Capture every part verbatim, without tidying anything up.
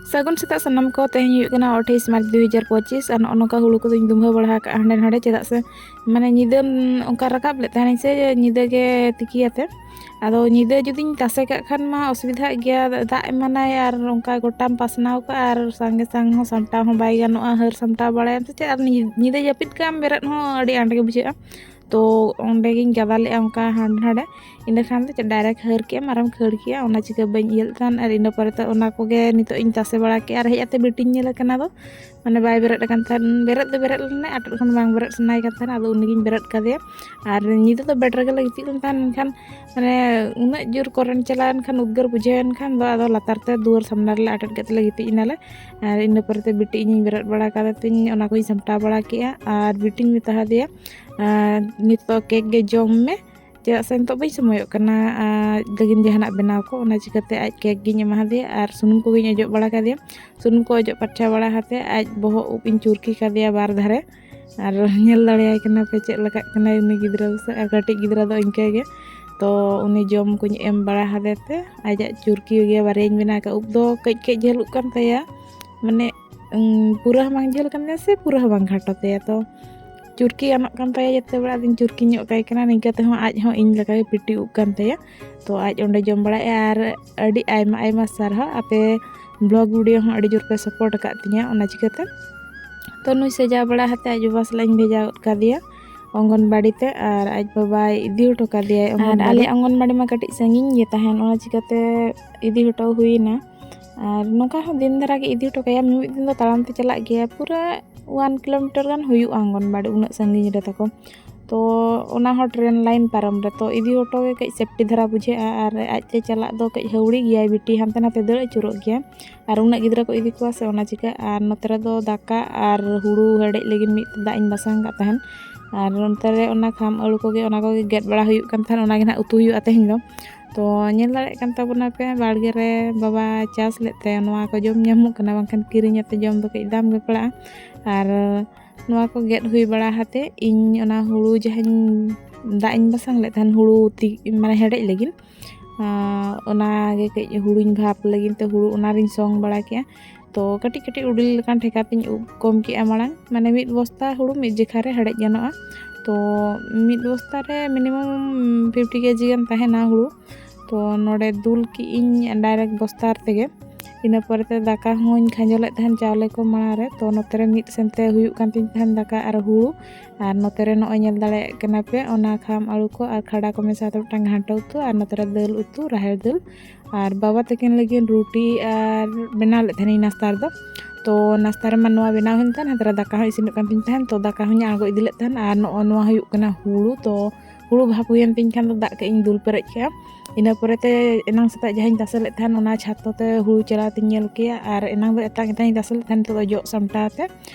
ᱥᱟᱹᱜᱩᱱ ᱥᱮᱛᱟᱜ ᱥᱟᱱᱟᱢ ᱠᱚ᱾ ᱛᱮᱦᱮᱧ ᱦᱩᱭᱩᱜ ᱠᱟᱱᱟ ᱟᱴᱷᱟᱭᱤᱥ ᱢᱟᱨᱪ ᱫᱩ ᱦᱟᱡᱟᱨ ᱯᱚᱸᱪᱤᱥ᱾ ᱟᱨ ᱱᱚᱜᱼᱚ ᱱᱚᱝᱠᱟ ᱦᱩᱲᱩ ᱠᱚᱫᱚᱧ ᱫᱩᱢᱵᱷᱟᱹ ᱵᱟᱲᱟ ᱟᱠᱟᱫᱼᱟ ᱦᱟᱸᱰᱮ ᱱᱟᱰᱮ, ᱪᱮᱫᱟᱜ ᱥᱮ ᱢᱟᱱᱮ ᱧᱤᱫᱟᱹ ᱚᱱᱠᱟ ᱨᱟᱠᱟᱵ ᱞᱮᱫ ᱛᱟᱦᱮᱱᱤᱧ ᱥᱮ ᱧᱤᱫᱟᱹ ᱜᱮ ᱛᱤᱠᱤᱭᱟᱛᱮ᱾ ᱟᱫᱚ ᱧᱤᱫᱟᱹ ᱡᱩᱫᱤᱧ ᱛᱟᱥᱮ ᱠᱟᱜ ᱠᱷᱟᱱ ᱢᱟ ᱚᱥᱩᱵᱤᱫᱷᱟᱜ ᱜᱮᱭᱟ, ᱫᱟᱜ ᱮᱢᱟᱱᱟᱭ ᱟᱨ ᱚᱱᱠᱟ ᱜᱚᱴᱟᱢ ᱯᱟᱥᱱᱟᱣ ᱠᱟᱜᱼᱟ ᱟᱨ ᱥᱟᱸᱜᱮ ᱥᱟᱝ ᱦᱚᱸ ᱥᱟᱢᱴᱟᱣ ᱦᱚᱸ ᱵᱟᱭ ᱜᱟᱱᱚᱜᱼᱟ, ᱦᱟᱹᱨ ᱥᱟᱢᱴᱟᱣ ᱵᱟᱲᱟᱭᱟᱢ ᱥᱮ ᱪᱮᱫ᱾ ᱟᱨ ᱧᱤ- ᱧᱤᱫᱟᱹ ᱡᱟᱹᱯᱤᱫ ᱠᱟᱜ ᱟᱢ ᱵᱮᱨᱮᱫ ᱦᱚᱸ ᱟᱹᱰᱤ ᱟᱸᱴ ᱜᱮ ᱵᱩᱡᱷᱟᱹᱜᱼᱟ᱾ ᱛᱚ ᱚᱸᱰᱮ ᱜᱤᱧ ᱜᱟᱫᱟ ᱞᱮᱫᱼᱟ ᱚᱱᱠᱟ ᱦᱟᱸᱰᱮ ᱱᱟᱰᱮ᱾ ᱤᱱᱟᱹ ᱠᱷᱟᱱ ᱫᱚ ᱪᱮᱫ direct ᱦᱟᱹᱨ ᱠᱮᱜᱼᱟᱢ ᱟᱨᱮᱢ ᱠᱷᱟᱹᱲ ᱠᱮᱜᱼᱟ, ᱚᱱᱟ ᱪᱤᱠᱟᱹ ᱵᱟᱹᱧ ᱤᱭᱟᱹ ᱞᱮᱫ ᱛᱟᱦᱮᱱ᱾ ᱟᱨ ᱤᱱᱟᱹ ᱯᱚᱨᱮ ᱛᱚ ᱚᱱᱟ ᱠᱚᱜᱮ ᱱᱤᱛᱚᱜ ᱤᱧ ᱛᱟᱥᱮ ᱵᱟᱲᱟ ᱠᱮᱜᱼᱟ᱾ ᱟᱨ ᱦᱮᱡ ᱟᱛᱮ ᱵᱤᱴᱤᱧ ᱧᱮᱞᱮ ᱠᱟᱱᱟ ᱫᱚ ᱢᱟᱱᱮ ᱵᱟᱭ ᱵᱮᱨᱮᱫ ᱟᱠᱟᱱ ᱛᱟᱦᱮᱱ᱾ ᱵᱮᱨᱮᱫ ᱫᱚ ᱵᱮᱨᱮᱫ ᱞᱮᱱᱟᱭ, ᱟᱴᱮᱫ ᱠᱷᱚᱱ ᱵᱟᱝ ᱵᱮᱨᱮᱫ ᱥᱟᱱᱟᱭᱮ ᱠᱟᱱ ᱛᱟᱦᱮᱱᱟ᱾ ᱟᱫᱚ ᱩᱱᱤᱜᱤᱧ ᱵᱮᱨᱮᱫ ᱠᱟᱫᱮᱭᱟ᱾ ᱟᱨ ᱧᱤᱫᱟᱹ ᱫᱚ bed ᱨᱮᱜᱮ ᱞᱮ ᱜᱤᱛᱤᱡ ᱞᱮᱱ ᱛᱟᱦᱮᱱ, ᱢᱮᱱᱠᱷᱟᱱ ᱢᱟᱱᱮ ᱩᱱᱟᱹᱜ ᱡᱳᱨ current ᱪᱟᱞᱟᱣ ᱮᱱ ᱠᱷᱟᱱ, ᱩᱫᱽᱜᱟᱹᱨ ᱵᱩᱡᱷᱟᱹᱣ ᱮᱱ ᱠᱷᱟᱱ ᱫᱚ ᱟᱫᱚ ᱞᱟᱛᱟᱨ ᱛᱮ ᱫᱩᱣᱟᱹᱨ ᱥᱟᱢᱱᱟ ᱨᱮᱞᱮ ᱟᱴᱮᱫ ᱠᱟᱛᱮ ᱞᱮ ᱜᱤᱛᱤᱡ ᱮᱱᱟᱞᱮ᱾ ᱟᱨ ᱤᱱᱟᱹ ᱯᱚᱨᱮ ᱛᱮ ᱵᱤᱴᱤ ᱤᱧᱤᱧ ᱵᱮᱨᱮᱫ ᱵᱟᱲᱟ ᱠᱟᱫᱮ ᱛᱤᱧ, ᱚᱱᱟ ᱠᱚᱧ ᱥᱟᱢᱴᱟᱣ ᱵᱟᱲᱟ ᱠᱮᱜᱼᱟ᱾ ᱟᱨ ᱵᱤᱴᱤᱧ ᱢᱮᱛᱟ ᱫᱮᱭᱟ, "ᱟᱨ ᱱᱤᱛᱚᱜ cake ᱜᱮ ᱡᱚᱢ ᱢᱮ, ᱪᱮᱫᱟᱜ ᱥᱮ ᱱᱤᱛᱚᱜ ᱵᱟᱹᱧ ᱥᱚᱢᱚᱭᱚᱜ ᱠᱟᱱᱟ ᱟᱡ ᱞᱟᱹᱜᱤᱫ ᱡᱟᱦᱟᱱᱟᱜ ᱵᱮᱱᱟᱣ ᱠᱚ", ᱚᱱᱟ ᱪᱤᱠᱟᱹᱛᱮ ᱟᱡ cake ᱜᱤᱧ ᱮᱢᱟ ᱫᱮᱭᱟ ᱟᱨ ᱥᱩᱱᱩᱢ ᱠᱚᱜᱮᱧ ᱚᱡᱚᱜ ᱵᱟᱲᱟ ᱠᱟᱫᱮᱭᱟ᱾ ᱥᱩᱱᱩᱢ ᱠᱚ ᱚᱡᱚᱜ ᱯᱟᱨᱪᱷᱟ ᱵᱟᱲᱟ ᱠᱟᱛᱮ ᱟᱡ ᱵᱚᱦᱚᱜ ᱩᱵ ᱤᱧ ᱪᱩᱨᱠᱤ ᱠᱟᱫᱮᱭᱟ ᱵᱟᱨ ᱫᱷᱟᱨᱮ᱾ ᱟᱨ ᱧᱮᱞ ᱫᱟᱲᱮᱭᱟᱭ ᱠᱟᱱᱟ ᱯᱮ ᱪᱮᱫ ᱞᱮᱠᱟᱜ ᱠᱟᱱᱟᱭ ᱩᱱᱤ ᱜᱤᱫᱽᱨᱟᱹ ᱥᱮ, ᱟᱨ ᱠᱟᱹᱴᱤᱡ ᱜᱤᱫᱽᱨᱟᱹ ᱫᱚ ᱤᱱᱠᱟᱹ ᱜᱮ᱾ ᱛᱚ ᱩᱱᱤ ᱡᱚᱢ ᱠᱚᱧ ᱮᱢ ᱵᱟᱲᱟ ᱦᱟᱫᱮ ᱛᱮ ᱟᱡᱟᱜ ᱪᱩᱨᱠᱤ ᱜᱮ ᱵᱟᱨᱭᱟᱧ ᱵᱮᱱᱟᱣ ᱠᱟᱜᱼᱟ᱾ ᱩᱵ ᱫᱚ ᱠᱟᱹᱡ ᱠᱟᱹᱡ ᱡᱷᱟᱹᱞᱩᱜ ᱠᱟᱱ ᱛᱟᱭᱟ, ᱢᱟᱱᱮ ᱩᱸ, ᱯᱩᱨᱟᱹ ᱦᱚᱸ ᱵᱟᱝ ᱡᱷᱟᱹᱞ ᱠᱟᱱ ᱛᱟᱭᱟ ᱥᱮ ᱯᱩᱨᱟᱹ ᱦᱚᱸ ᱵᱟᱝ ᱠᱷᱟᱴᱚ ᱛᱟᱭᱟ᱾ ᱛᱚ ᱪᱩᱨᱠᱤ ᱜᱟᱱᱚᱜ ᱠᱟᱱ ᱛᱟᱭᱟ, ᱡᱮᱛᱮ ᱵᱮᱲᱟ ᱫᱚᱧ ᱪᱩᱨᱠᱤ ᱧᱚᱜ ᱠᱟᱭ ᱠᱟᱱᱟ᱾ ᱱᱤᱝᱠᱟᱹ ᱛᱮᱦᱚᱸ ᱟᱡ ᱦᱚᱸ ᱤᱧ ᱞᱮᱠᱟᱜᱮ ᱯᱤᱴᱤ ᱩᱵ ᱠᱟᱱ ᱛᱟᱭᱟ᱾ ᱛᱚ ᱟᱡ ᱚᱸᱰᱮ ᱡᱚᱢ ᱵᱟᱲᱟᱭᱮᱫᱼᱟ᱾ ᱟᱨ ᱟᱹᱰᱤ ᱟᱭᱢᱟ ᱟᱭᱢᱟ ᱥᱟᱨᱦᱟᱣ, ᱟᱯᱮ vlog video ᱦᱚᱸ ᱟᱹᱰᱤ ᱡᱳᱨ ᱯᱮ support ᱟᱠᱟᱫ ᱛᱤᱧᱟᱹ, ᱚᱱᱟ ᱪᱤᱠᱟᱹᱛᱮ᱾ ᱛᱚ ᱱᱩᱭ ᱥᱟᱡᱟᱣ ᱵᱟᱲᱟ ᱠᱟᱛᱮ ᱟᱡ ᱵᱟᱵᱟ ᱥᱟᱞᱟᱜ ᱤᱧ ᱵᱷᱮᱡᱟ ᱜᱚᱫ ᱠᱟᱫᱮᱭᱟ ᱚᱝᱜᱚᱱᱵᱟᱲᱤ ᱛᱮ, ᱟᱨ ᱟᱡ ᱵᱟᱵᱟᱭ ᱤᱫᱤ ᱦᱚᱴᱚ ᱠᱟᱫᱮᱭᱟᱭ ᱟᱨ ᱚᱝᱜᱚᱱᱵᱟᱲᱤ᱾ ᱟᱞᱮᱭᱟᱜ ᱚᱝᱜᱚᱱᱵᱟᱲᱤ ᱢᱟ ᱠᱟᱹᱴᱤᱡ ᱥᱟᱺᱜᱤᱧ ᱜᱮ ᱛᱟᱦᱮᱱ, ᱚᱱᱟ ᱪᱤᱠᱟᱹᱛᱮ ᱤᱫᱤ ᱦᱚᱴᱚ ᱦᱩᱭᱱᱟ᱾ ᱟᱨ ᱱᱚᱝᱠᱟ ᱦᱚᱸ ᱫᱤᱱ ᱫᱷᱟᱨᱟ ᱜᱮ ᱤᱫᱤ ᱦᱚᱴᱚ ᱠᱟᱭᱟ, ᱢᱤᱢᱤᱫ ᱫᱤᱱ ᱫᱚ ᱛᱟᱲᱟᱢ ᱛᱮ ᱪᱟᱞᱟᱜ ᱜᱮᱭᱟ, ᱯᱩᱨᱟᱹ one kilometer ᱜᱟᱱ ᱦᱩᱭᱩᱜᱼᱟ ᱚᱝᱜᱚᱱᱵᱟᱲᱤ, ᱩᱱᱟᱹᱜ ᱥᱟᱺᱜᱤᱧ ᱨᱮ ᱛᱟᱠᱚ᱾ ᱛᱚ ᱚᱱᱟ ᱦᱚᱸ train line ᱯᱟᱨᱚᱢ ᱨᱮ, ᱛᱚ ᱤᱫᱤ ᱦᱚᱴᱚ ᱜᱮ ᱠᱟᱹᱡ safety ᱫᱷᱟᱨᱟ ᱵᱩᱡᱷᱟᱹᱜᱼᱟ᱾ ᱟᱨ ᱟᱡ ᱛᱮ ᱪᱟᱞᱟᱜ ᱫᱚ ᱠᱟᱹᱡ ᱦᱟᱹᱣᱲᱤ ᱜᱮᱭᱟᱭ, ᱵᱤᱴᱤ ᱦᱟᱱᱛᱮ ᱱᱟᱛᱮ ᱫᱟᱹᱲ ᱟᱹᱪᱩᱨᱚᱜ ᱜᱮᱭᱟ᱾ ᱟᱨ ᱩᱱᱟᱹᱜ ᱜᱤᱫᱽᱨᱟᱹ ᱠᱚ ᱤᱫᱤ ᱠᱚᱣᱟ ᱥᱮ, ᱚᱱᱟ ᱪᱤᱠᱟᱹ᱾ ᱟᱨ ᱱᱚᱛᱮ ᱨᱮᱫᱚ ᱫᱟᱠᱟ ᱟᱨ ᱦᱩᱲᱩ ᱦᱮᱰᱮᱡ ᱞᱟᱹᱜᱤᱫ ᱢᱤᱫ ᱫᱟᱜ ᱤᱧ ᱵᱟᱥᱟᱝ ᱠᱟᱜ ᱛᱟᱦᱮᱱ᱾ ᱟᱨ ᱱᱚᱛᱮ ᱨᱮ ᱚᱱᱟ ᱠᱷᱟᱢ ᱟᱹᱲᱩ ᱠᱚᱜᱮ, ᱚᱱᱟ ᱠᱚᱜᱮ ᱜᱮᱫ ᱵᱟᱲᱟ ᱦᱩᱭᱩᱜ ᱠᱟᱱ ᱛᱟᱦᱮᱱ, ᱚᱱᱟ ᱜᱮ ᱱᱟᱦᱟᱜ ᱩᱛᱩ ᱦᱩᱭᱩᱜᱼᱟ ᱛᱮᱦᱮᱧ ᱫᱚ᱾ ᱛᱚ ᱧᱮᱞ ᱫᱟᱲᱮᱭᱟᱜ ᱠᱟᱱ ᱛᱟᱵᱚᱱᱟ ᱯᱮ, ᱵᱟᱲᱜᱮ ᱨᱮ ᱵᱟᱵᱟ ᱪᱟᱥ ᱞᱮᱫ ᱛᱮ ᱱᱚᱣᱟ ᱠᱚ ᱡᱚᱢ ᱧᱟᱢᱚᱜ ᱠᱟᱱᱟ, ᱵᱟᱝᱠᱷᱟᱱ ᱠᱤᱨᱤᱧ ᱟᱛᱮ ᱡᱚᱢ ᱫᱚ ᱠᱟᱹᱡ ᱫᱟᱢ ᱜᱮ ᱯᱟᱲᱟᱜᱼᱟ᱾ ᱟᱨ ᱱᱚᱣᱟ ᱠᱚ ᱜᱮᱫ ᱦᱩᱭ ᱵᱟᱲᱟ ᱠᱟᱛᱮ ᱤᱧ ᱚᱱᱟ ᱦᱩᱲᱩ ᱡᱟᱦᱟᱸᱧ ᱫᱟᱜ ᱤᱧ ᱵᱟᱥᱟᱝ ᱞᱮᱫ ᱛᱟᱦᱮᱱ ᱦᱩᱲᱩ ᱛᱤ-, ᱢᱟᱱᱮ ᱦᱮᱰᱮᱡ ᱞᱟᱹᱜᱤᱫ, ᱚᱱᱟ ᱜᱮ ᱠᱟᱹᱡ ᱦᱩᱲᱩᱧ ᱵᱷᱟᱯ ᱞᱟᱹᱜᱤᱫ ᱛᱮ ᱦᱩᱲᱩ ᱚᱱᱟ ᱨᱤᱧ ᱥᱚᱝ ᱵᱟᱲᱟ ᱠᱮᱜᱼᱟ᱾ ᱛᱚ ᱠᱟᱹᱴᱤᱡ ᱠᱟᱹᱴᱤᱡ ᱩᱰᱤᱞ ᱞᱮᱠᱟᱱ ᱴᱷᱮᱠᱟ ᱛᱤᱧ ᱩᱵ ᱠᱚᱢ ᱠᱮᱜᱼᱟ ᱢᱟᱲᱟᱝ, ᱢᱟᱱᱮ ᱢᱤᱫ ᱵᱚᱥᱛᱟ ᱦᱩᱲᱩ ᱢᱤᱫ ᱡᱮᱠᱷᱟ ᱨᱮ ᱦᱮᱰᱮᱡ ᱜᱟᱱᱚᱜᱼᱟ᱾ ᱛᱚ ᱢᱤᱫ ᱵᱚᱥᱛᱟ ᱨᱮ ᱢᱤᱱᱤᱢᱟᱢ ᱯᱷᱤᱯᱴᱤ ᱠᱮᱡᱤ ᱜᱟᱱ ᱛᱟᱦᱮᱱᱟ ᱦᱩᱲᱩ᱾ ᱛᱚ ᱱᱚᱰᱮ ᱫᱩᱞ ᱠᱮᱜ ᱤᱧ ᱰᱟᱭᱨᱮᱠᱴ ᱵᱚᱥᱛᱟ ᱛᱮᱜᱮ᱾ ᱤᱱᱟᱹ ᱯᱚᱨᱮᱛᱮ ᱫᱟᱠᱟ ᱦᱚᱸᱧ ᱠᱷᱟᱸᱡᱚ ᱞᱮᱫ ᱛᱟᱦᱮᱱ ᱪᱟᱣᱞᱮ ᱠᱚ ᱢᱟᱲᱟᱝ ᱨᱮ᱾ ᱛᱚ ᱱᱚᱛᱮ ᱨᱮ ᱢᱤᱫ ᱥᱮᱱᱛᱮ ᱦᱩᱭᱩᱜ ᱠᱟᱱ ᱛᱤᱧ ᱛᱟᱦᱮᱱ ᱫᱟᱠᱟ ᱟᱨ ᱦᱩᱲᱩ, ᱟᱨ ᱱᱚᱛᱮ ᱨᱮ ᱱᱚᱜᱼᱚᱭ ᱧᱮᱞ ᱫᱟᱲᱮᱭᱟᱜ ᱠᱟᱱᱟ ᱯᱮ, ᱚᱱᱟ ᱠᱷᱟᱢ ᱟᱹᱲᱩ ᱠᱚ ᱟᱨ ᱠᱷᱟᱰᱟ ᱠᱚ ᱢᱮᱥᱟ ᱛᱮ ᱢᱤᱫᱴᱟᱝ ᱜᱷᱟᱱᱴᱟ ᱩᱛᱩ, ᱟᱨ ᱱᱚᱛᱮ ᱨᱮ ᱫᱟᱹᱞ ᱩᱛᱩ, ᱨᱟᱦᱮᱲ ᱫᱟᱹᱞ, ᱟᱨ ᱵᱟᱵᱟ ᱛᱟᱹᱠᱤᱱ ᱞᱟᱹᱜᱤᱫ ᱨᱩᱴᱤ ᱟᱨ ᱵᱮᱱᱟᱣ ᱞᱮᱫ ᱛᱟᱦᱮᱱᱤᱧ ᱱᱟᱥᱛᱟ ᱨᱮᱫᱚ᱾ ᱛᱚ ᱱᱟᱥᱛᱟ ᱨᱮᱢᱟ ᱱᱚᱣᱟ ᱵᱮᱱᱟᱣ ᱦᱩᱭᱮᱱ ᱛᱟᱦᱮᱱ, ᱦᱟᱱᱛᱮ ᱨᱮ ᱫᱟᱠᱟ ᱦᱚᱸ ᱤᱥᱤᱱᱚᱜ ᱠᱟᱱ ᱛᱤᱧ ᱛᱟᱦᱮᱱ᱾ ᱛᱚ ᱫᱟᱠᱟ ᱦᱚᱸᱧ ᱟᱬᱜᱚ ᱤᱫᱤ ᱞᱮᱫ ᱛᱟᱦᱮᱱ, ᱟᱨ ᱱᱚᱜᱼᱚ ᱱᱚᱣᱟ ᱦᱩᱭᱩᱜ ᱠᱟᱱᱟ ᱦᱩᱲᱩ᱾ ᱛᱚ ᱦᱩᱲᱩ ᱵᱷᱟᱯ ᱦᱩᱭᱮᱱ ᱛᱤᱧ ᱠᱷᱟᱱ ᱫᱚ ᱫᱟᱜ ᱠᱟᱹᱡ ᱤᱧ ᱫᱩᱞ ᱯᱮᱨᱮᱡ ᱠᱮᱜᱼᱟ᱾ ᱤᱱᱟᱹ ᱯᱚᱨᱮᱛᱮ ᱮᱱᱟᱝ ᱥᱮᱛᱟᱜ ᱡᱟᱦᱟᱸᱧ ᱛᱟᱥᱮ ᱞᱮᱫ ᱛᱟᱦᱮᱱ, ᱚᱱᱟ ᱪᱷᱟᱛ ᱠᱚᱛᱮ ᱦᱩᱲᱩ ᱪᱟᱞᱟᱣ ᱛᱤᱧ ᱧᱮᱞ ᱠᱮᱜᱼᱟ, ᱟᱨ ᱮᱱᱟᱝ ᱫᱚ ᱮᱛᱟᱝ ᱮᱛᱟᱝ ᱤᱧ ᱛᱟᱥᱮ ᱞᱮᱫ ᱛᱟᱦᱮᱱ, ᱱᱤᱛᱚᱜ ᱫᱚ ᱡᱚᱜ ᱥᱟᱢᱴᱟᱣ ᱛᱮ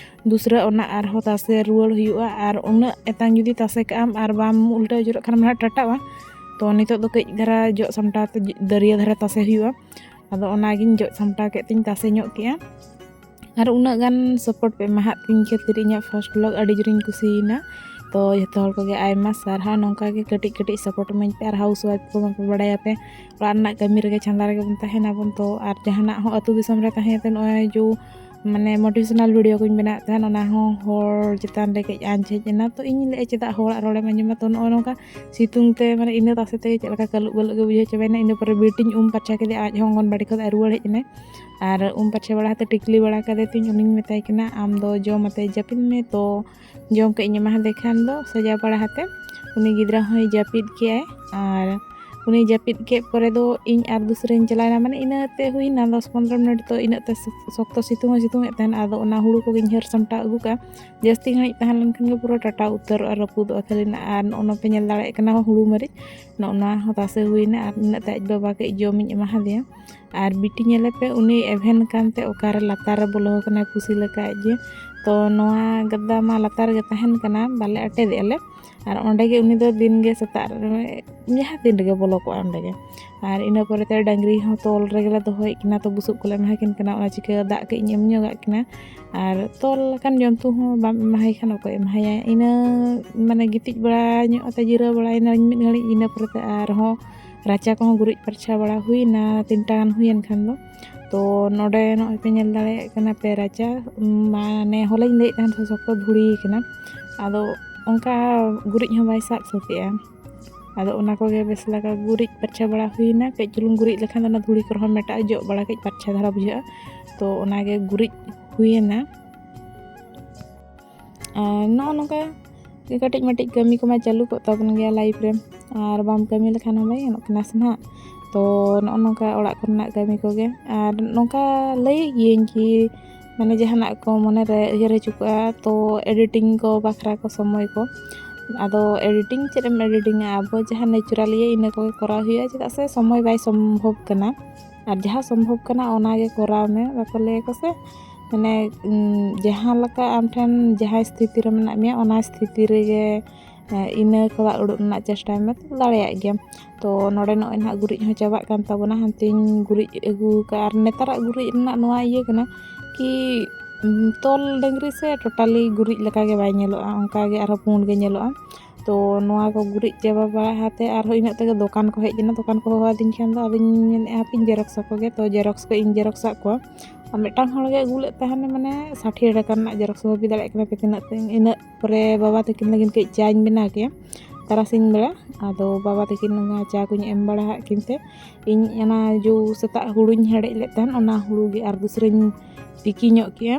ᱫᱩᱥᱨᱟᱹ ᱚᱱᱟ ᱟᱨᱦᱚᱸ ᱛᱟᱥᱮ ᱨᱩᱣᱟᱹᱲ ᱦᱩᱭᱩᱜᱼᱟ᱾ ᱟᱨ ᱩᱱᱟᱹᱜ ᱮᱛᱟᱝ ᱡᱩᱫᱤ ᱛᱟᱥᱮ ᱠᱟᱜ ᱟᱢ ᱟᱨ ᱵᱟᱢ ᱩᱞᱴᱟᱹ ᱟᱹᱪᱩᱨᱚᱜ ᱠᱷᱟᱱ ᱢᱟ ᱱᱟᱦᱟᱜ ᱴᱟᱴᱟᱜᱼᱟ᱾ ᱛᱚ ᱱᱤᱛᱚᱜ ᱫᱚ ᱠᱟᱹᱡ ᱫᱷᱟᱨᱟ ᱡᱚᱜ ᱥᱟᱢᱴᱟᱣ ᱛᱮ ᱫᱟᱹᱨᱭᱟᱹ ᱫᱷᱟᱨᱟ ᱛᱟᱥᱮ ᱦᱩᱭᱩᱜᱼᱟ᱾ ᱟᱫᱚ ᱚᱱᱟᱜᱤᱧ ᱡᱚᱜ ᱥᱟᱢᱴᱟᱣ ᱠᱮᱫ ᱛᱤᱧ ᱛᱟᱥᱮ ᱧᱚᱜ ᱠᱮᱜᱼᱟ᱾ ᱟᱨ ᱩᱱᱟᱹᱜ ᱜᱟᱱ ᱥᱟᱯᱳᱨᱴ ᱯᱮ ᱮᱢᱟᱦᱟᱫ ᱛᱤᱧ ᱠᱷᱟᱹᱛᱤᱨ ᱤᱧᱟᱹᱜ ᱯᱷᱟᱥᱴ ᱵᱞᱚᱜ ᱟᱹᱰᱤ ᱡᱳᱨᱤᱧ ᱠᱩᱥᱤᱭᱮᱱᱟ᱾ ᱛᱚ ᱡᱚᱛᱚ ᱦᱚᱲ ᱠᱚᱜᱮ ᱟᱭᱢᱟ ᱥᱟᱨᱦᱟᱣ, ᱱᱚᱝᱠᱟ ᱜᱮ ᱠᱟᱹᱴᱤᱡ ᱠᱟᱹᱴᱤᱡ ᱥᱟᱯᱳᱨᱴ ᱤᱢᱟᱹᱧ ᱯᱮ᱾ ᱟᱨ ᱦᱟᱣᱩᱥ ᱣᱟᱭᱤᱯ ᱠᱚ ᱢᱟᱯᱮ ᱵᱟᱲᱟᱭᱟᱯᱮ, ᱚᱲᱟᱜ ᱨᱮᱱᱟᱜ ᱠᱟᱹᱢᱤ ᱨᱮᱜᱮ ᱪᱷᱟᱸᱫᱟ ᱨᱮᱜᱮ ᱵᱚᱱ ᱛᱟᱦᱮᱱᱟᱵᱚᱱ᱾ ᱛᱚ ᱟᱨ ᱡᱟᱦᱟᱱᱟᱜ ᱦᱚᱸ ᱟᱹᱛᱩ ᱫᱤᱥᱚᱢ ᱨᱮ ᱛᱟᱦᱮᱸ ᱠᱟᱛᱮ ᱱᱚᱜᱼᱚᱭ ᱡᱮ ᱢᱟᱱᱮ ᱢᱳᱴᱤᱵᱷᱮᱥᱚᱱᱟᱞ ᱵᱷᱤᱰᱤᱭᱳ ᱠᱚᱧ ᱵᱮᱱᱟᱣᱮᱫ ᱛᱟᱦᱮᱱ, ᱚᱱᱟ ᱦᱚᱸ ᱦᱚᱲ ᱪᱮᱛᱟᱱ ᱨᱮ ᱠᱟᱹᱡ ᱟᱸᱡᱽ ᱦᱮᱡ ᱮᱱᱟ᱾ ᱛᱚ ᱤᱧ ᱞᱟᱹᱭᱮᱫᱼᱟ ᱪᱮᱫᱟᱜ ᱦᱚᱲᱟᱜ ᱨᱚᱲᱮᱢ ᱟᱸᱡᱚᱢᱟ? ᱛᱚ ᱱᱚᱜᱼᱚ ᱱᱚᱝᱠᱟ ᱥᱤᱛᱩᱝ ᱛᱮ ᱢᱟᱱᱮ ᱤᱱᱟᱹ ᱛᱟᱥᱮ ᱛᱮᱜᱮ ᱪᱮᱫ ᱞᱮᱠᱟ ᱠᱟᱹᱞᱩᱜ ᱵᱟᱹᱞᱩᱜ ᱜᱮ ᱵᱩᱡᱷᱟᱹᱣ ᱪᱟᱵᱟᱭᱮᱱᱟ᱾ ᱤᱱᱟᱹ ᱯᱚᱨᱮ ᱵᱤᱴᱤᱧ ᱩᱢ ᱯᱟᱨᱪᱟ ᱠᱮᱫᱮᱭᱟ, ᱟᱡ ᱦᱚᱸ ᱚᱝᱜᱚᱱᱵᱟᱲᱤ ᱠᱷᱚᱱ ᱟᱡ ᱨᱩᱣᱟᱹᱲ ᱦᱮᱡ ᱮᱱᱟᱭ᱾ ᱟᱨ ᱩᱢ ᱯᱟᱨᱪᱟ ᱵᱟᱲᱟ ᱠᱟᱛᱮ ᱴᱤᱠᱞᱤ ᱵᱟᱲᱟ ᱠᱟᱫᱮ ᱛᱤᱧ, ᱩᱱᱤᱧ ᱢᱮᱛᱟᱭ ᱠᱟᱱᱟ, "ᱟᱢ ᱫᱚ ᱡᱚᱢ ᱟᱛᱮ ᱡᱟᱹᱯᱤᱫ ᱢᱮ᱾" ᱛᱚ ᱡᱚᱢ ᱠᱟᱜ ᱤᱧ ᱮᱢᱟᱦᱟᱫᱮ ᱠᱷᱟᱱ ᱫᱚ ᱥᱟᱡᱟᱣ ᱵᱟᱲᱟ ᱠᱟᱛᱮ ᱩᱱᱤ ᱜᱤᱫᱽᱨᱟᱹ ᱦᱚᱸᱭ ᱡᱟᱹᱯᱤᱫ ᱠᱮᱜᱼᱟᱭ᱾ ᱟᱨ ᱩᱱᱤ ᱡᱟᱹᱯᱤᱫ ᱠᱮᱫ ᱯᱚᱨᱮ ᱫᱚ ᱤᱧ ᱟᱨ ᱫᱩᱥᱨᱟᱧ ᱪᱟᱞᱟᱣᱮᱱᱟ, ᱢᱟᱱᱮ ᱤᱱᱟᱹ ᱛᱮ ᱦᱩᱭᱱᱟ ᱫᱚᱥ ᱯᱚᱱᱨᱚ ᱢᱤᱱᱤᱴ᱾ ᱛᱚ ᱤᱱᱟᱹᱜ ᱛᱮ ᱥᱚᱠᱛᱚ ᱥᱤᱛᱩᱝ ᱦᱚᱸ ᱥᱤᱛᱩᱝ ᱮᱫ ᱛᱟᱦᱮᱱ᱾ ᱟᱫᱚ ᱚᱱᱟ ᱦᱩᱲᱩ ᱠᱚᱜᱮᱧ ᱦᱟᱹᱨ ᱥᱟᱢᱴᱟᱣ ᱟᱹᱜᱩ ᱠᱟᱜᱼᱟ᱾ ᱡᱟᱹᱥᱛᱤ ᱜᱷᱟᱹᱲᱤᱡ ᱛᱟᱦᱮᱸ ᱞᱮᱱᱠᱷᱟᱱ ᱜᱮ ᱯᱩᱨᱟᱹ ᱴᱟᱴᱟ ᱩᱛᱟᱹᱨᱚᱜᱼᱟ, ᱨᱟᱹᱯᱩᱫᱚᱜᱼᱟ ᱠᱷᱟᱹᱞᱤ ᱱᱟᱜ᱾ ᱟᱨ ᱱᱚᱜᱼᱚ ᱱᱚᱣᱟ ᱯᱮ ᱧᱮᱞ ᱫᱟᱲᱮᱭᱟᱜ ᱠᱟᱱᱟ ᱦᱩᱲᱩ ᱢᱟᱹᱨᱤᱪ, ᱱᱚᱜᱼᱚ ᱱᱚᱣᱟ ᱦᱚᱸ ᱛᱟᱥᱮ ᱦᱩᱭᱱᱟ᱾ ᱟᱨ ᱤᱱᱟᱹᱜ ᱛᱮ ᱟᱡ ᱵᱟᱵᱟ ᱠᱟᱹᱡ ᱡᱚᱢᱤᱧ ᱮᱢᱟ ᱦᱟᱫᱮᱭᱟ᱾ ᱟᱨ ᱵᱤᱴᱤ ᱧᱮᱞᱮ ᱯᱮ, ᱩᱱᱤ ᱮᱵᱷᱮᱱ ᱠᱟᱱᱛᱮ ᱚᱠᱟᱨᱮ ᱞᱟᱛᱟᱨ ᱨᱮ ᱵᱚᱞᱚ ᱟᱠᱟᱱᱟᱭ ᱯᱩᱥᱤ ᱞᱮᱠᱟ ᱟᱡ ᱜᱮ᱾ ᱛᱚ ᱱᱚᱣᱟ ᱜᱟᱫᱟ ᱢᱟ ᱞᱟᱛᱟᱨ ᱨᱮᱜᱮ ᱛᱟᱦᱮᱱ ᱠᱟᱱᱟ, ᱵᱟᱞᱮ ᱟᱴᱮᱫᱮᱜᱼᱟ ᱞᱮ᱾ ᱟᱨ ᱚᱸᱰᱮ ᱜᱮ ᱩᱱᱤ ᱫᱚ ᱫᱤᱱ ᱜᱮ ᱥᱮᱛᱟᱜ ᱨᱮ ᱡᱟᱦᱟᱸ ᱛᱤᱱ ᱨᱮᱜᱮ ᱵᱚᱞᱚ ᱠᱚᱜᱼᱟ ᱚᱸᱰᱮ ᱜᱮ᱾ ᱟᱨ ᱤᱱᱟᱹ ᱯᱚᱨᱮ ᱛᱮ ᱰᱟᱹᱝᱨᱤ ᱦᱚᱸ ᱛᱚᱞ ᱨᱮᱜᱮ ᱞᱮ ᱫᱚᱦᱚᱭᱮᱫ ᱠᱤᱱᱟ, ᱛᱚ ᱵᱩᱥᱩᱵ ᱠᱚᱞᱮ ᱮᱢᱟ ᱠᱤᱱ ᱠᱟᱱᱟ᱾ ᱚᱱᱟ ᱪᱤᱠᱟᱹ ᱫᱟᱜ ᱠᱟᱹᱡ ᱤᱧ ᱮᱢ ᱧᱚᱜᱟᱜ ᱠᱤᱱᱟ᱾ ᱟᱨ ᱛᱚᱞ ᱟᱠᱟᱱ ᱡᱚᱱᱛᱩ ᱦᱚᱸ ᱵᱟᱢ ᱮᱢᱟᱭ ᱠᱷᱟᱱ ᱚᱠᱚᱭ ᱮᱢᱟᱭᱟ? ᱤᱱᱟᱹ ᱢᱟᱱᱮ ᱜᱤᱛᱤᱡ ᱵᱟᱲᱟ ᱧᱚᱜ ᱠᱟᱛᱮ ᱡᱤᱨᱟᱹᱣ ᱵᱟᱲᱟᱭᱮᱱᱟᱹᱧ ᱢᱤᱫ ᱜᱷᱟᱹᱲᱤᱡ, ᱤᱱᱟᱹ ᱯᱚᱨᱮ ᱛᱮ ᱟᱨᱦᱚᱸ ᱨᱟᱪᱟ ᱠᱚᱦᱚᱸ ᱜᱩᱨᱤᱡ ᱯᱟᱨᱪᱷᱟ ᱵᱟᱲᱟ ᱦᱩᱭᱱᱟ, ᱛᱤᱱᱴᱟ ᱜᱟᱱ ᱦᱩᱭᱮᱱ ᱠᱷᱟᱱ ᱫᱚ᱾ ᱛᱚ ᱱᱚᱰᱮ ᱱᱚᱜᱼᱚᱭ ᱯᱮ ᱧᱮᱞ ᱫᱟᱲᱮᱭᱟᱜ ᱠᱟᱱᱟ ᱯᱮ ᱨᱟᱪᱟ, ᱢᱟᱱᱮ ᱦᱚᱞᱟᱧ ᱞᱟᱹᱭᱮᱫ ᱛᱟᱦᱮᱱ ᱥᱚᱠᱛᱚ ᱫᱷᱩᱲᱤ ᱠᱟᱱᱟ, ᱟᱫᱚ ᱚᱱᱠᱟ ᱜᱩᱨᱤᱡ ᱦᱚᱸ ᱵᱟᱭ ᱥᱟᱵ ᱥᱟᱹᱛᱮᱜᱼᱟ᱾ ᱟᱫᱚ ᱚᱱᱟ ᱠᱚᱜᱮ ᱵᱮᱥ ᱞᱮᱠᱟ ᱜᱩᱨᱤᱡ ᱯᱟᱨᱪᱷᱟ ᱵᱟᱲᱟ ᱦᱩᱭᱱᱟ᱾ ᱠᱟᱹᱡ ᱪᱩᱞᱩᱝ ᱜᱩᱨᱤᱡ ᱞᱮᱠᱷᱟᱱ ᱫᱚ ᱚᱱᱟ ᱫᱷᱩᱲᱤ ᱠᱚᱨᱮ ᱦᱚᱸ ᱢᱮᱴᱟᱜᱼᱟ, ᱡᱚᱜ ᱵᱟᱲᱟ ᱠᱟᱹᱡ ᱯᱟᱨᱪᱷᱟ ᱫᱷᱟᱨᱟ ᱵᱩᱡᱷᱟᱹᱜᱼᱟ᱾ ᱛᱚ ᱚᱱᱟᱜᱮ ᱜᱩᱨᱤᱡ ᱦᱩᱭᱮᱱᱟ᱾ ᱟᱨ ᱱᱚᱜᱼᱚ ᱱᱚᱝᱠᱟ ᱠᱟᱹᱴᱤᱡ ᱢᱟᱹᱴᱤᱡ ᱠᱟᱹᱢᱤ ᱠᱚᱢᱟ ᱪᱟᱹᱞᱩ ᱠᱚᱜ ᱛᱟᱵᱚᱱ ᱜᱮᱭᱟ ᱞᱟᱭᱤᱯᱷ ᱨᱮ, ᱟᱨ ᱵᱟᱢ ᱠᱟᱹᱢᱤ ᱞᱮᱠᱷᱟᱱ ᱦᱚᱸ ᱵᱟᱭ ᱜᱟᱱᱚᱜ ᱠᱟᱱᱟ ᱥᱮ ᱱᱟᱦᱟᱜ᱾ ᱛᱚ ᱱᱚᱜᱼᱚ ᱱᱚᱝᱠᱟ ᱚᱲᱟᱜ ᱠᱚᱨᱮᱱᱟᱜ ᱠᱟᱹᱢᱤ ᱠᱚᱜᱮ᱾ ᱟᱨ ᱱᱚᱝᱠᱟ ᱞᱟᱹᱭᱮᱫ ᱜᱤᱭᱟᱹᱧ ᱠᱤ ᱢᱟᱱᱮ ᱡᱟᱦᱟᱱᱟᱜ ᱠᱚ ᱢᱚᱱᱮᱨᱮ ᱩᱭᱦᱟᱹᱨ ᱦᱤᱡᱩᱜᱚᱜᱼᱟ, ᱛᱚ ᱮᱰᱤᱴᱤᱝ ᱠᱚ ᱵᱟᱠᱷᱨᱟ ᱠᱚ ᱥᱚᱢᱚᱭ ᱠᱚ, ᱟᱫᱚ ᱮᱰᱤᱴᱤᱝ ᱪᱮᱫ ᱮᱢ ᱮᱰᱤᱴᱤᱝᱟ, ᱟᱵᱚ ᱡᱟᱦᱟᱸ ᱱᱮᱪᱟᱨᱟᱞᱤᱭᱟᱹ ᱤᱱᱟᱹ ᱠᱚᱜᱮ ᱠᱚᱨᱟᱣ ᱦᱩᱭᱩᱜᱼᱟ, ᱪᱮᱫᱟᱜ ᱥᱮ ᱥᱚᱢᱚᱭ ᱵᱟᱭ ᱥᱚᱢᱵᱷᱚᱵ ᱠᱟᱱᱟ᱾ ᱟᱨ ᱡᱟᱦᱟᱸ ᱥᱚᱢᱵᱷᱚᱵ ᱠᱟᱱᱟ ᱚᱱᱟᱜᱮ ᱠᱚᱨᱟᱣ ᱢᱮ᱾ ᱵᱟᱠᱚ ᱞᱟᱹᱭᱟᱠᱚ ᱥᱮ ᱢᱟᱱᱮ ᱡᱟᱦᱟᱸ ᱞᱮᱠᱟ ᱟᱢ ᱴᱷᱮᱱ ᱡᱟᱦᱟᱸ ᱥᱛᱷᱤᱛᱤ ᱨᱮ ᱢᱮᱱᱟᱜ ᱢᱮᱭᱟ, ᱚᱱᱟ ᱥᱛᱷᱤᱛᱤ ᱨᱮᱜᱮ ᱤᱱᱟᱹ ᱠᱷᱚᱱᱟᱜ ᱩᱰᱩᱠ ᱨᱮᱱᱟᱜ ᱪᱮᱥᱴᱟᱭ ᱢᱮ, ᱫᱟᱲᱮᱭᱟᱜ ᱜᱮᱭᱟᱢ᱾ ᱛᱚ ᱱᱚᱰᱮ ᱱᱚᱜᱼᱚᱭ ᱱᱟᱦᱟᱜ ᱜᱩᱨᱤᱡ ᱦᱚᱸ ᱪᱟᱵᱟᱜ ᱠᱟᱱ ᱛᱟᱵᱚᱱᱟ, ᱦᱟᱱᱛᱮᱧ ᱜᱩᱨᱤᱡ ᱟᱹᱜᱩ ᱟᱠᱟᱫᱼᱟ᱾ ᱟᱨ ᱱᱮᱛᱟᱨᱟᱜ ᱜᱩᱨᱤᱡ ᱨᱮᱱᱟᱜ ᱱᱚᱣᱟ ᱤᱭᱟᱹ ᱠᱟᱱᱟ ᱠᱤ ᱛᱚᱞ ᱰᱟᱹᱝᱨᱤ ᱥᱮ ᱴᱳᱴᱟᱞᱤ ᱜᱩᱨᱤᱡ ᱞᱮᱠᱟᱜᱮ ᱵᱟᱭ ᱧᱮᱞᱚᱜᱼᱟ, ᱚᱱᱠᱟᱜᱮ ᱟᱨᱦᱚᱸ ᱯᱩᱸᱰ ᱜᱮ ᱧᱮᱞᱚᱜᱼᱟ᱾ ᱛᱚ ᱱᱚᱣᱟ ᱠᱚ ᱜᱩᱨᱤᱡ ᱪᱟᱵᱟ ᱵᱟᱲᱟ ᱠᱟᱛᱮ ᱟᱨᱦᱚᱸ ᱤᱱᱟᱹᱜ ᱛᱮᱜᱮ ᱫᱚᱠᱟᱱ ᱠᱚ ᱦᱮᱡ ᱮᱱᱟ᱾ ᱫᱚᱠᱟᱱ ᱠᱚ ᱦᱚᱦᱚ ᱟᱹᱫᱤᱧ ᱠᱷᱟᱱ ᱫᱚ ᱟᱫᱚᱧ ᱢᱮᱱᱮᱫᱼᱟ ᱦᱟᱯᱮᱧ ᱡᱮᱨᱚᱠᱥ ᱟᱠᱚ ᱜᱮ᱾ ᱛᱚ ᱡᱮᱨᱚᱠᱥ ᱠᱚ ᱤᱧ ᱡᱮᱨᱚᱠᱥ ᱟᱫ ᱠᱚᱣᱟ᱾ ᱟᱨ ᱢᱤᱫᱴᱟᱝ ᱦᱚᱲᱜᱮ ᱟᱹᱜᱩ ᱞᱮᱫ ᱛᱟᱦᱮᱱ, ᱢᱟᱱᱮ ᱥᱟᱴᱷᱤ ᱴᱟᱠᱟ ᱨᱮᱱᱟᱜ ᱡᱮᱨᱚᱠᱥ, ᱵᱷᱟᱹᱵᱤ ᱫᱟᱲᱮᱭᱟᱜ ᱠᱟᱱᱟ ᱯᱮ ᱛᱤᱱᱟᱹᱜ ᱛᱮ᱾ ᱤᱱᱟᱹᱜ ᱯᱚᱨᱮ ᱵᱟᱵᱟ ᱛᱟᱹᱠᱤᱱ ᱞᱟᱹᱜᱤᱫ ᱠᱟᱹᱡ ᱪᱟᱧ ᱵᱮᱱᱟᱣ ᱠᱮᱫᱼᱟ ᱛᱟᱨᱟᱥᱤᱧ ᱵᱮᱲᱟ᱾ ᱟᱫᱚ ᱵᱟᱵᱟ ᱛᱟᱹᱠᱤᱱ ᱚᱱᱟ ᱪᱟ ᱠᱚᱧ ᱮᱢ ᱵᱟᱲᱟ ᱟᱫ ᱠᱤᱱ ᱛᱮ, ᱤᱧ ᱚᱱᱟ ᱡᱚ ᱥᱮᱛᱟᱜ ᱦᱩᱲᱩᱧ ᱦᱮᱰᱮᱡ ᱞᱮᱫ ᱛᱟᱦᱮᱱ, ᱚᱱᱟ ᱦᱩᱲᱩ ᱜᱮ ᱟᱨ ᱫᱩᱥᱨᱟᱧ ᱛᱤᱠᱤ ᱧᱚᱜ ᱠᱮᱫᱼᱟ᱾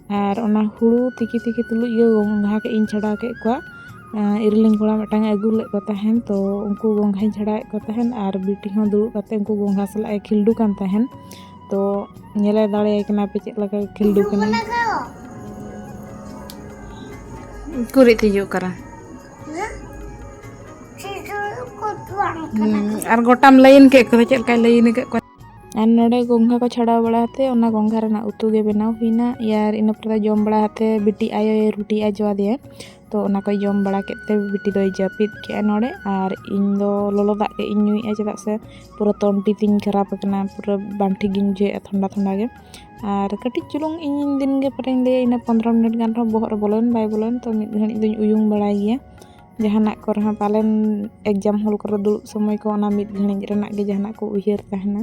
ᱟᱨ ᱚᱱᱟ ᱦᱩᱲᱩ ᱛᱤᱠᱤ ᱛᱤᱠᱤ ᱛᱩᱞᱩᱡ ᱜᱮ ᱜᱚᱝᱜᱷᱟ ᱠᱟᱹᱡ ᱤᱧ ᱪᱷᱟᱰᱟᱣ ᱠᱮᱫ ᱠᱚᱣᱟ᱾ ᱟᱸ, ᱤᱨᱤᱞᱤᱧ ᱠᱚᱲᱟ ᱢᱤᱫᱴᱟᱝ ᱮ ᱟᱹᱜᱩ ᱞᱮᱫ ᱠᱚ ᱛᱟᱦᱮᱱ, ᱛᱚ ᱩᱱᱠᱩ ᱜᱚᱝᱜᱷᱟᱧ ᱪᱷᱟᱰᱟᱣᱮᱫ ᱠᱚ ᱛᱟᱦᱮᱱ ᱟᱨ ᱵᱤᱴᱤ ᱦᱚᱸ ᱫᱩᱲᱩᱵ ᱠᱟᱛᱮ ᱩᱱᱠᱩ ᱜᱚᱝᱜᱷᱟ ᱥᱟᱞᱟᱜ ᱮ ᱠᱷᱤᱞᱰᱩ ᱠᱟᱱ ᱛᱟᱦᱮᱱ᱾ ᱛᱚ ᱧᱮᱞᱮ ᱫᱟᱲᱮᱭᱟᱭ ᱠᱟᱱᱟ ᱯᱮ ᱪᱮᱫ ᱞᱮᱠᱟ ᱠᱷᱤᱞᱰᱩ ᱠᱟᱱᱟᱭ᱾ ᱩᱠᱩᱨᱤᱡ ᱛᱤᱡᱩᱜ ᱠᱟᱱᱟ᱾ ᱦᱩᱸ, ᱟᱨ ᱜᱚᱴᱟᱢ ᱞᱟᱭᱤᱱ ᱠᱮᱫ ᱠᱚᱫᱚ, ᱪᱮᱫ ᱞᱮᱠᱟᱭ ᱞᱟᱭᱤᱱ ᱟᱠᱟᱫ ᱠᱚᱣᱟ᱾ ᱟᱨ ᱱᱚᱰᱮ ᱜᱚᱝᱜᱷᱟ ᱠᱚ ᱪᱷᱟᱰᱟᱣ ᱵᱟᱲᱟ ᱠᱟᱛᱮ ᱚᱱᱟ ᱜᱚᱝᱜᱷᱟ ᱨᱮᱱᱟᱜ ᱩᱛᱩ ᱜᱮ ᱵᱮᱱᱟᱣ ᱦᱩᱭᱱᱟ᱾ ᱟᱨ ᱤᱱᱟᱹ ᱯᱚᱨᱮ ᱡᱚᱢ ᱵᱟᱲᱟ ᱠᱟᱛᱮ ᱵᱤᱴᱤ ᱟᱭᱳᱭ ᱨᱩᱴᱤ ᱟᱡᱚ ᱟᱫᱮᱭᱟ᱾ ᱛᱚ ᱚᱱᱟ ᱠᱚᱭ ᱡᱚᱢ ᱵᱟᱲᱟ ᱠᱮᱫ ᱛᱮ ᱵᱤᱴᱤ ᱫᱚᱭ ᱡᱟᱹᱯᱤᱫ ᱠᱮᱜᱼᱟ ᱱᱚᱰᱮ᱾ ᱟᱨ ᱤᱧ ᱫᱚ ᱞᱚᱞᱚ ᱫᱟᱜ ᱜᱮ ᱤᱧ ᱧᱩᱭᱮᱫᱼᱟ, ᱪᱮᱫᱟᱜ ᱥᱮ ᱯᱩᱨᱟᱹ ᱛᱚᱱᱴᱤ ᱛᱤᱧ ᱠᱷᱟᱨᱟᱯ ᱟᱠᱟᱱᱟ, ᱯᱩᱨᱟᱹ ᱵᱟᱝ ᱴᱷᱤᱠ ᱜᱤᱧ ᱵᱩᱡᱷᱟᱹᱣᱮᱫᱼᱟ ᱴᱷᱟᱱᱰᱟ ᱴᱷᱟᱱᱰᱟ ᱜᱮ᱾ ᱟᱨ ᱠᱟᱹᱴᱤᱡ ᱪᱩᱞᱩᱝ ᱤᱧ ᱫᱤᱱ ᱜᱮ ᱯᱚᱨᱮᱧ ᱞᱟᱹᱭᱟ, ᱤᱱᱟᱹ ᱯᱚᱱᱫᱽᱨᱚ ᱢᱤᱱᱤᱴ ᱜᱟᱱ ᱨᱮᱦᱚᱸ ᱵᱚᱦᱚᱜ ᱨᱮ ᱵᱚᱞᱚᱭᱮᱱ ᱵᱟᱭ ᱵᱚᱞᱚᱭᱮᱱ, ᱛᱚ ᱢᱤᱫ ᱜᱷᱟᱹᱲᱤᱡ ᱫᱚᱧ ᱩᱭᱩᱝ ᱵᱟᱲᱟᱭ ᱜᱮᱭᱟ᱾ ᱡᱟᱦᱟᱱᱟᱜ ᱠᱚᱨᱮ ᱦᱚᱸ ᱯᱟᱞᱮᱱ exam hall ᱠᱚᱨᱮ ᱫᱩᱲᱩᱵ ᱥᱚᱢᱚᱭ ᱠᱚ ᱚᱱᱟ ᱢᱤᱫ ᱜᱷᱟᱹᱲᱤᱡ ᱨᱮᱱᱟᱜ ᱜᱮ ᱡᱟᱦᱟᱱᱟᱜ ᱠᱚ ᱩᱭᱦᱟᱹᱨ ᱛᱟᱦᱮᱱᱟ᱾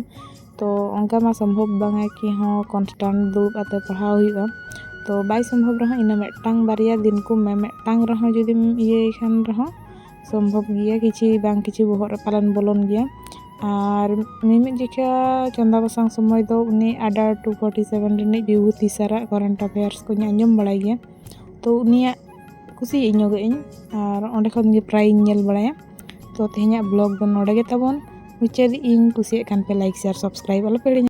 ᱛᱚ ᱚᱱᱠᱟ ᱢᱟ ᱥᱚᱢᱵᱷᱚᱵ ᱵᱟᱝᱟ ᱠᱤ ᱦᱚᱸ constant ᱫᱩᱲᱩᱵ ᱠᱟᱛᱮ ᱯᱟᱲᱦᱟᱣ ᱦᱩᱭᱩᱜᱼᱟ᱾ ᱛᱚ ᱵᱟᱭ ᱥᱚᱢᱵᱷᱚᱵ ᱨᱮᱦᱚᱸ ᱤᱱᱟᱹ ᱢᱤᱫᱴᱟᱝ ᱵᱟᱨᱭᱟ ᱫᱤᱱ ᱠᱚ ᱢᱮ ᱢᱤᱫᱴᱟᱝ ᱨᱮᱦᱚᱸ ᱡᱩᱫᱤᱢ ᱤᱭᱟᱹᱭ ᱠᱷᱟᱱ ᱨᱮᱦᱚᱸ ᱥᱚᱢᱵᱷᱚᱵ ᱜᱮᱭᱟ, ᱠᱤᱪᱷᱤ ᱵᱟᱝ ᱠᱤᱪᱷᱤ ᱵᱚᱦᱚᱜ ᱨᱮ ᱯᱟᱞᱮᱱ ᱵᱚᱞᱚᱱ ᱜᱮᱭᱟ᱾ ᱟᱨ ᱢᱤᱢᱤᱫ ᱡᱚᱠᱷᱟ ᱪᱚᱸᱫᱟ ᱵᱟᱥᱟᱝ ᱥᱚᱢᱚᱭ ᱫᱚ ᱩᱱᱤ ᱟᱰᱟᱨ two forty seven ᱨᱤᱱᱤᱡ ᱵᱤᱵᱷᱩᱛᱤ ᱥᱟᱨᱟᱜ current affairs ᱠᱚᱧ ᱟᱸᱡᱚᱢ ᱵᱟᱲᱟᱭ ᱜᱮᱭᱟ᱾ ᱛᱚ ᱩᱱᱤᱭᱟᱜ ᱠᱩᱥᱤᱭᱟᱜ ᱧᱚᱜᱟᱜ ᱟᱹᱧ ᱟᱨ ᱚᱸᱰᱮ ᱠᱷᱚᱱ ᱜᱮ ᱯᱨᱟᱭᱤᱧ ᱧᱮᱞ ᱵᱟᱲᱟᱭᱟ᱾ ᱛᱚ ᱛᱮᱦᱮᱧᱟᱜ vlog ᱫᱚ ᱱᱚᱰᱮ ᱜᱮ ᱛᱟᱵᱚᱱ ᱢᱩᱪᱟᱹᱫ᱾ ᱤᱧ ᱠᱩᱥᱤᱭᱟᱜ ᱠᱷᱟᱱ ᱯᱮ like, share, subscribe ᱟᱞᱚ ᱯᱮ ᱦᱤᱲᱤᱧᱟ᱾